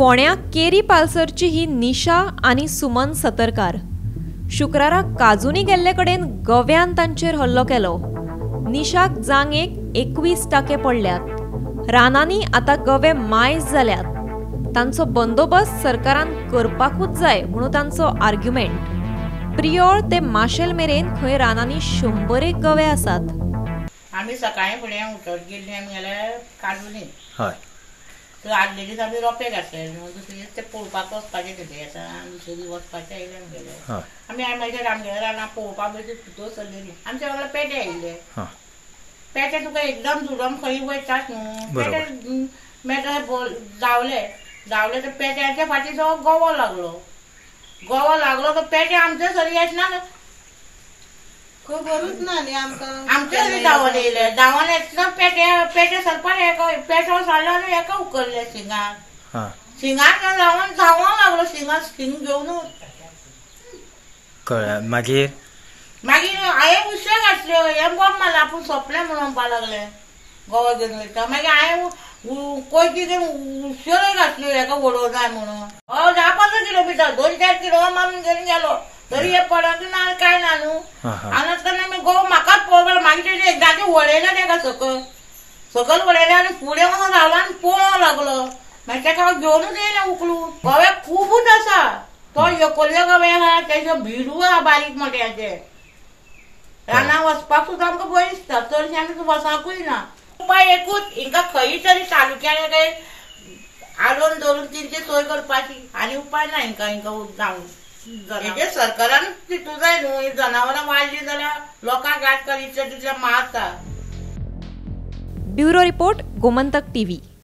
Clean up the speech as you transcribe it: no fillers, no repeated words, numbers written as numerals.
फोण्या केरी पालसरची ही निशा आनी सुमन सतरकार शुक्रारा काजूनी गेल्ले कडेन गव्यान तांचेर हल्लो केलो. निशाक जांगेक 21 टाके पडल्यात. रानांनी आतां गवे मायज जाल्यात. तांचो बंदोबस्त सरकारान करपाकूच जाय म्हणून तांचो आर्ग्युमेंट. प्रियोळ ते माशेल मेरेन खंय रानांनी 100 गवे आसात. आमी सकाळी फुडें उठत गेल्ली आमगेल्या काजूनी. हय. तर आदले दीस आमी रोपे घातले न्हू, दुसरे दीस ते पळोवपाक वचपाचें तेजे आतां दुसरे दीस वचपाचें आयले आमगेले. आमी मागीर आमगेल्या रानां पळोवपाक बी तितून सरलेली. आमच्या वांगडा पेटे आयिल्ले. पेटे तुका एकदम झुडोन खंय वयतात न्हू. पेटे मागीर धांवले धांवले तर पेट्याच्या फाटी जो गवो लागलो. गवो लागलो तर पेटे आमचे सरी येतना खबरूच ना न्ही आमकां. आमचे सरी धांवन येयले. धांवन येतना पेटे पेटे सरपाक एका पेटो सरलो आनी एका उखल्ले शिंगाक. शिंगाक धांवन धांवोंक लागलो. शिंगाक शिंग घेवनूच. कळ्ळें. मागीर मागीर हांवें उशें घातल्यो. हें बॉम्ब मारलो आपूण सोंपलें म्हणून म्हणपाक लागलें. गवो घेवन वयता. मागीर हांवें कोयती घेवन उशेरूय घातल्यो हेका वडोवंक जाय म्हणून. हय, 10-15 किलोमिटर 2-4 किलो मारून घेवन गेलो तरी हे पडक ना काय ना न्हू. आनी तेन्ना आमी गो म्हाकाच पळोवपाक. मागीर तेजे एकदांचे वळयलें तेका सकयल सकयल वळयलें आनी फुडें वचून रावलो आनी पळोवंक लागलो. मागीर तेका हांव घेवनूच येयलें उखलून. गवे खुबूच आसा. तो एकल्यो गवे आहा तेजे भिडू आहा बारीक मोट्याचे. रानां वचपाक सुद्दां आमकां भंय दिसता. चडशें आमी वचपाकूय ना. उपाय एकूच, हिंका खंय तरी तालुक्यान काय आडोवन दवरून तेंची सोय करपाची आनी उपाय ना हिंका. हिंका जावन हेजे सरकारान चिंतूं जाय न्हू. ही जनावरां वाडली जाल्यार लोकांक आजकाल इतले तितले मारता. Bureau report, Gomantak TV.